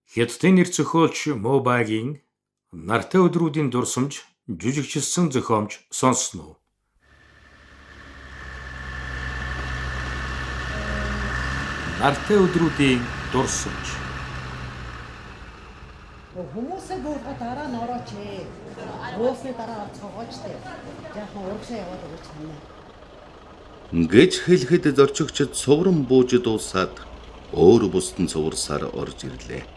Хятадын нэр зохиолч Мо Байгийн "Нартай өдрүүдийн дурсамж" жүжигчилсэн зохиомж сонссон уу? Нартай өдрүүдийн дурсамж. Хүмүүсээ буулга дараа нь орооч ээ. Буулсны дараа орцгоогооч тээ. Жаахан урагшаа яваад өгөөч танаа. Гэж хэлэхэд зорчигчид цувран бууж дуусаад өөр бусдын цуварсаар орж ирлээ.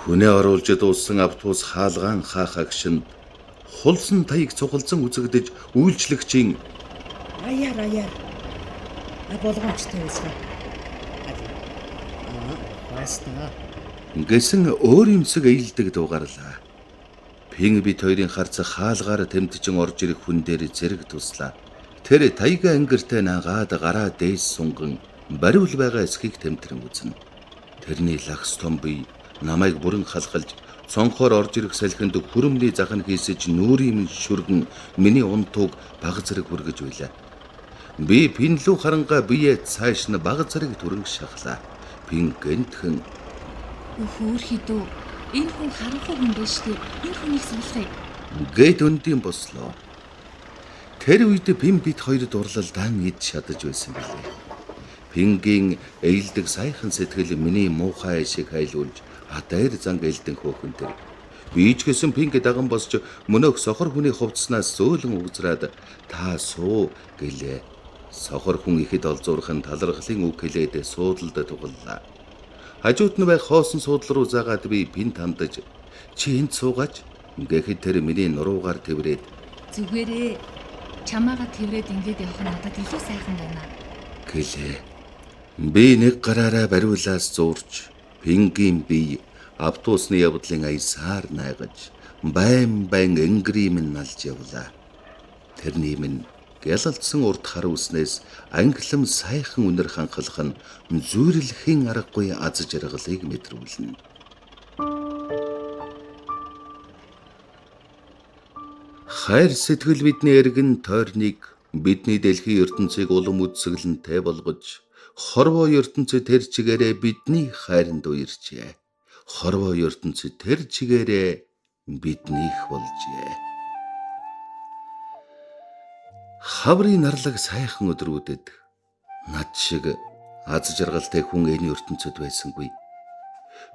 Хүнээ оруулж дууссан автобус хаалгаан хаах агшинд хулсан таяг цугалзан үзэгдэж үйлчлэгчийн Аяар аяар. А болгоомжтой байсан. Аа, баста. гэсэн өөр юмсэг эйлдэг дуугарлаа. Пин бит хоёрын харц хаалгаар тэмтчин орж ирэх хүн дээр зэрэг туслаа. Тэр тайга ангиртай наагаад гараа дээш сунган бариул байгаа эсхийг тэмтрэн үзнэ. Тэрний лагс том бие намайг бүрэн халахалж цонхоор орж ирэх салхинд хүрэмний захан хийсэж нүүрийн минь шүргэн миний унтууг баг зэрэг хүргэж байлаа. Би пин лүү харангаа бие цааш нь баг зэрэг түрэн шахлаа. Пин гэнтхэн Хөөхий дүү. Энэ хүн харанхуй хүн байж тээ. Энэ хүнийг суулгая. Гэт өндийн бослоо. Тэр үед Пин бит хоёр дурлалдаан ид шатаж байсан билээ. Пингийн эйлдэг сайхан сэтгэл миний муухай ашиг хайлуулж адайр занг элдэн хөөхөн тэр. Би ч гэсэн Пинг даган босч мөнөөх сохор хүний хувцснаас зөөлөн угзраад та суу гэлээ. Сохор хүн ихэд олзуурхан талархлын үг хэлээд суудалд тугаллаа. Хажууд нь байх хоосон суудал руу заагаад би Пинт хандаж чи энд суугаач гэхэд тэр миний нуруугаар тэврээд Зүгээрээ. Чамаага тэврээд ингээд явах нь надад илүү сайхан байна. гэлээ. Би нэг гараараа бариулаас зуурч Пингийн бие автобусны явдлын аясаар найгаж байн байн энгрийн минь налж явлаа. Тэрний минь гялалдсан урт хар үснээс англим сайхан үнэр ханхлах нь зүйрлэхийн аргагүй аз жаргалыг мэдрүүлнэ. Хайр сэтгэл бидний эргэн тойрныг бидний дэлхийн ертөнцийг улам үзэсгэлэнтэй болгож хорвоо ертөнцид тэр чигээрээ бидний хайранд уярчээ. Хорвоо ертөнцид тэр чигээрээ биднийх болжээ. Хаврын нарлаг сайхан өдрүүдэд над шиг аз жаргалтай хүн энэ ертөнцид байсангүй.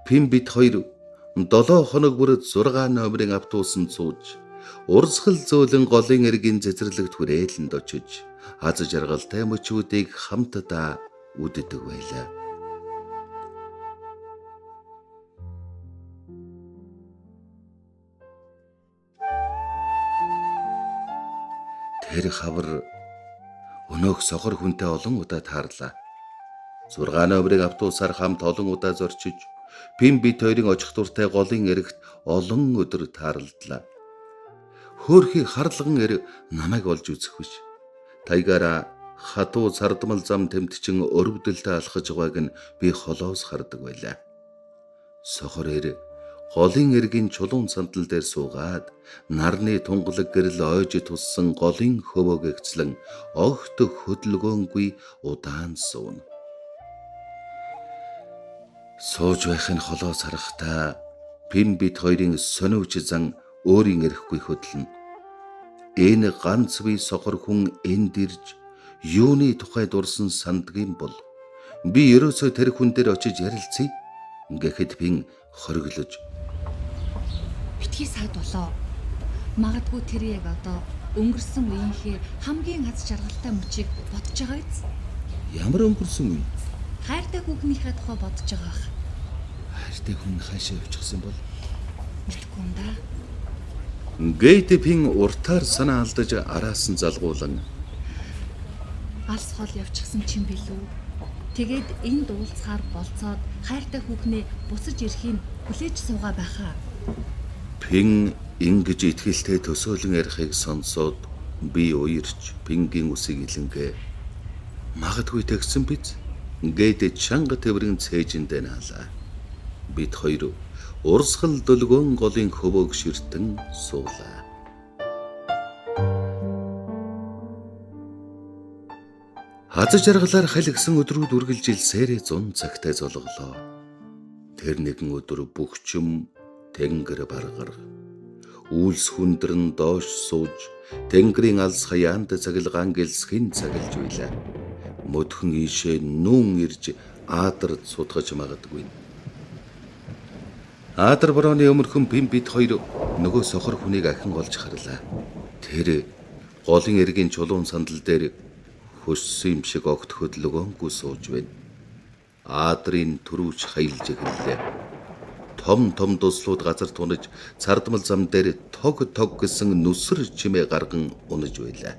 Пин бит хоёр 7 хоног бүр 6 номерын автобусанд сууж урсгал зөөлөн голын эргийн цэцэрлэгт хүрээлэнд очиж аз жаргалтай мөчүүдийг хамтдаа үддэг байлаа. Тэр хавар өнөөх сохор хүнтэй олон удаа таарлаа. 6 номерын автобусаар хамт олон удаа зорчиж Пин бит хоёрын очих дуртай голын эрэгт олон өдөр тааралдлаа. Хөөхий харлаган эр намайг олж үзэх биш. Тайгаараа хатуу цардмал зам тэмтчин өрөвдөлтөй алхаж байгааг нь би холоос хардаг байлаа. Сохор эр голын эргийн чулуун сандал дээр суугаад нарны тунгалаг гэрэл ойж туссан голын хөвөөг эгцлэн огт хөдөлгөөнгүй удаан сууна. Сууж байх нь холоос харахтаа Пин бит хоёрын сониуч зан өөрийн эрэхгүй хөдлөнө. Энэ ганц бие сохор хүн энд ирж юуны тухай дурсан сандгийн бол би ерөөсөө тэр хүн дээр очиж ярилцъя гэхэд Пин хориглож Битгий саад болоо. Магадгүй тэр яг одоо өнгөрсөн үеийнхээ хамгийн аз жаргалтай мөчийг бодож байгаа биз? Ямар өнгөрсөн үе? Хайртай хүүхнийхээ тухай бодож байгаа бах. Хайртай хүн хаашаа явчихсан бол? Мэдэхгүй юм да. Гэт Пин уртаар санаа алдаж араас нь залгуулan Алс хол явчихсан чинь билүү? Тэгээд энд уулзахаар болцоод хайртай хүүхнээ буцаж ирэхийг хүлээж суугаа байхаа. Пин ингэж итгэлтэй төсөөлөн ярихыг сонсоод би уярч Пингийн үсийг илэнгээ магадгүй тэгсэн биз гээд чанга тэврэн цээжиндээ наалаа. Бид хоёр урсгал дөлгөөн голын хөвөөг ширтэн суулаа. Аз жаргалаар халигсан өдрүүд үргэлжилсээрээ 100 цагтай золголоо. Тэр нэгэн өдөр бүгчм тэнгэр баргар. Үйлс хүндрэн доош сууж тэнгэрийн алс хаяанд цагилгаан гэлсхийн цагилж байлаа. Мөдхөн ийшээ нүүн ирж аадар сутгаж магадгүй. Аадар борооны өмнөхөн Пин бит хоёр нөгөө сохор хүнийг ахин олж харлаа. Тэр голын эргийн чулуун сандал дээр хөссөн юм шиг огт хөдөлгөөнгүй сууж байна. Аадрын төрүүч хаялж эхэллээ. Том том дуслууд газар тунаж цардмал зам дээр тог тог гэсэн нүсэр чимээ гарган унаж байлаа.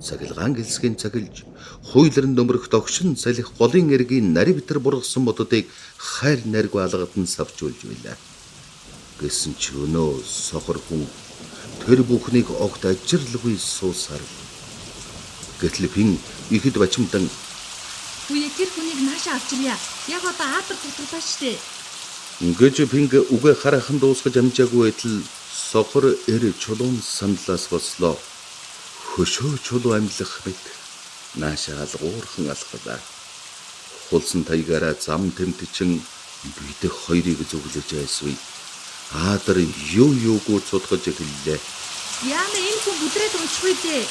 Цахилгаан гэлсгийн цахилж хуйлран нөмрөх догшин салхи голын эргийн наривтар бургасан модуудыг хайр найргүй алгадан савжуулж байлаа. Гэсэн ч өнөө сохор хүн тэр бүхнийг огт ажирлгүй суусаар. Гэтэл Пин ихэд бачимдан Үе тэр хүнийг нааша авчирья. Яг одоо аадар цутгалаа штэ. Гэж Пинг үгээ хараахан дуусгаж амжаагүй байтал сохор эр чулуун сандлаас бослоо. Хөшөө чулуу амьлах мэт нааша алгуурхан алхалаа. Хулсан таягаараа зам тэмтчин бид хоёрыг зүглэж айсвэ. Аадар юу юугүй цутгаж эхэллээ. Яана энэ хүн бүдрээд унчихвээ дээ.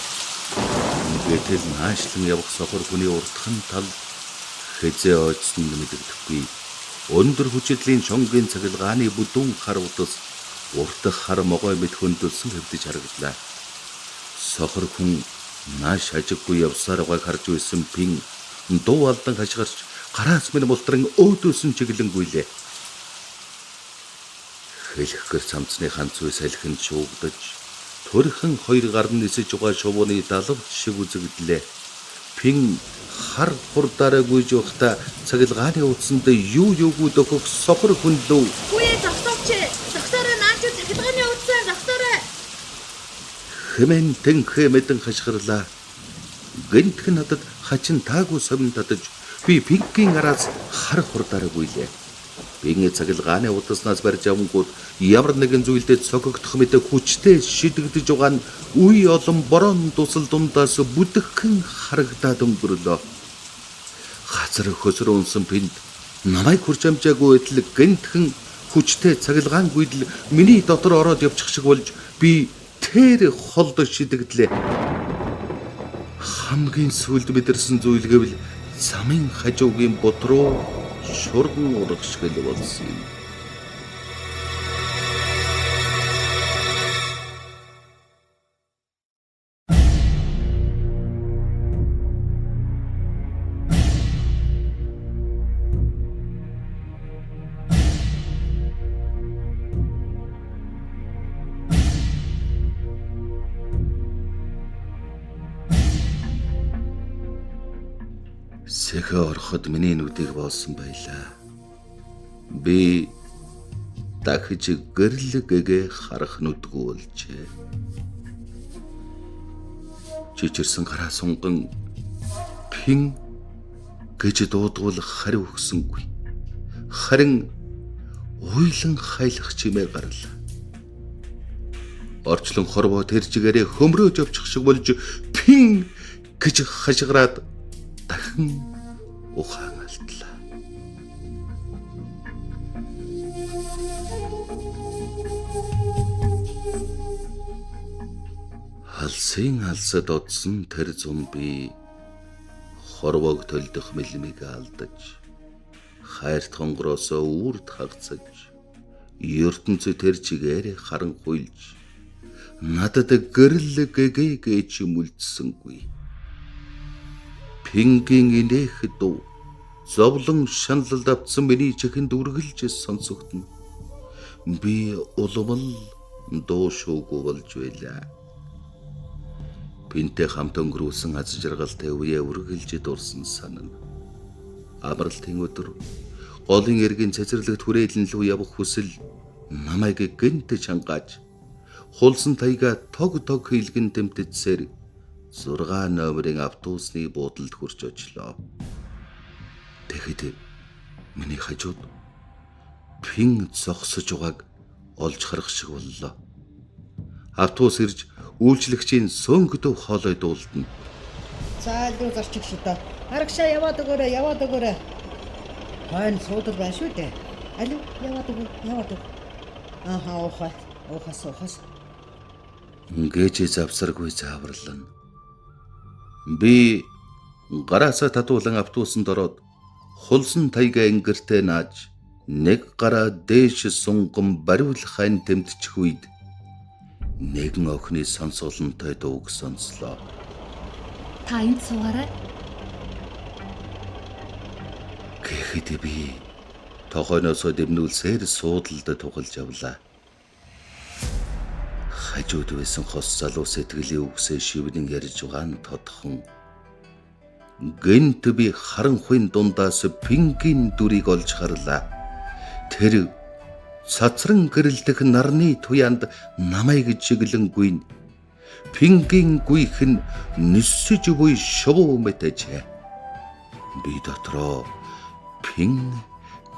Гэтэл наашлан явах сохор хүний урдхан тал хэзээ ойдсон нь мэдэгдэхгүй. Өндөр хүчидлийн чонгийн цахилгааны бүдүүн хар утас уртах хар могой мэт хөндлөсөн хэвдэж харагдлаа. Сохор хүн нааш хажиггүй явсаар байгааг харж байсан Пин дуу алдан хашгирч гараас минь мултран өөдөөсөн чиглэнгүйлээ. Хэлхгэр цамцны ханцгүй салхинд шуугдаж төрхөн хоёр гар нь нисэж байгаа шувууны далавч шиг үзэгдлээ. Пин хар хурдаараа гүйж явахдаа цахилгааны утсанд юу юугүй дөхөх сохор хүн лүү Үе зогсооч. Зогсоорой наа чи цахилгааны утсаа зогсоорой. Хэмээн тэнхээ мэдэн хашгирлаа. Гэнтхэн надад хачин таагүй совин татаж би Пинкийн араас хар хурдаараа гүйлээ. Пин цахилгааны утаснаас барьж авангууд ямар нэгэн зүйлдээ цогцогдох мэт хүчтэй шидэгдэж байгаа нь үе олон борон дусал дундаас бүдэгхэн харагдаад өнгөрлөө. Газар хөсөр унсан Пинд намайг хурж амжаагүй байтал гэнтхэн хүчтэй цахилгаан гүйдэл миний дотор ороод явчих шиг болж би тэр холд шидэгдлээ. Хамгийн сүүлд мэдэрсэн зүйл гэвэл замын хажуугийн бот руу шурган урах шиг л болсон юм. Сэхэ ороход миний нүдийг боосон байлаа. Би дахиж гэрэл гэгээ харах нүдгүй болжээ. Чичирсэн гараа сунган Пин гэж дуудвал хариу өгсөнгүй. Харин уйлан хайлах чимээ гарлаа. Орчлон хорвоо тэр чигээрээ хөмрөөж явчих шиг болж Пин гэж хашгираад дахин ухаан алдлаа. Алсын алсад одсон тэр зун би хорвоог төлдөх мэлмиг алдаж хайрт хонгороосоо үрд хагцаж ертөнцийн тэр чигээрээ харанхуйлж надад гэрэл гэгээ гэж мүлдсэнгүй. Пингийн инээх дуу зовлон шаналлд автсан миний чихэнд үргэлж сонсогдоно. Би улам л дуу шуугүй болж байлаа. Пинтэй хамт өнгөрүүлсэн аз жаргалтай үеэ үргэлж дурсан санана. Амралтын өдөр голын эргийн цэцэрлэгт хүрээлэн лүү явах хүсэл намайг гэнт чангааж хулсан тайга тог тог хийлгэн тэмтэцсээр 6 номерын автобусны буудалд хүрч очлоо. Тэгэхэд миний хажууд Пин зогсож байгааг олж харах шиг боллоо. Автобус ирж үйлчлэгчийн сөнгөдөв хоолой дуулдана. За илүү зарчиг шүү дээ. Арагшаа яваад өгөөрэй, яваад өгөөрэй. Хойно суудал байна шүү дээ. Алуу, яваад өг, яваад өг. Ааха, уухай. Уухас, уухас. Гэж завсаргүй зааварлана. Би гараасаа татуулан автобусанд ороод хулсан тайга ангиртэй нааж нэг гараа дээш сунган бариулах ань тэмдчих үед нэгэн охины сонсголонтой дууг сонслоо. Та энд суугаарай. Гэхэд би тохойноосоо дэвнүүлсээр суудалд тухалж явлаа. Хажууд байсан хос залуу сэтгэлийн үгсээ шивнэн ярьж байгаа нь тодхон. Гэнт би харанхуйн дундаас пингийн дүрийг олж харлаа. Тэр цацран гэрэлтэх нарны туяанд намайг чиглэн гүйн. Пингийн гүйх нь нисэж буй шувуу мэт ажээ. Би дотроо пин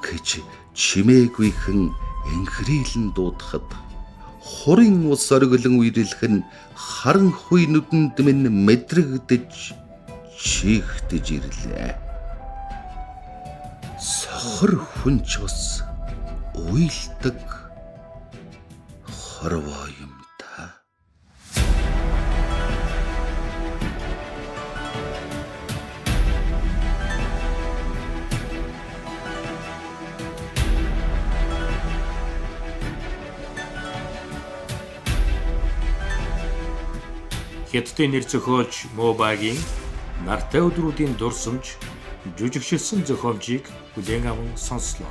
гэж чимээгүйхэн энхрийлэн дуудахад хурын ус оргилон үерэлэх нь харанхуй нүдэнд минь мэдрэгдэж чихдэж ирлээ. Сохор хүн ч бас уйлдаг хорвоо юм та. Хятадын нэр зохиолч Мобагийн нартай өдрүүдийн дурсамж жүжигчилсэн зохиомжийг хүлээн аван сонслоо.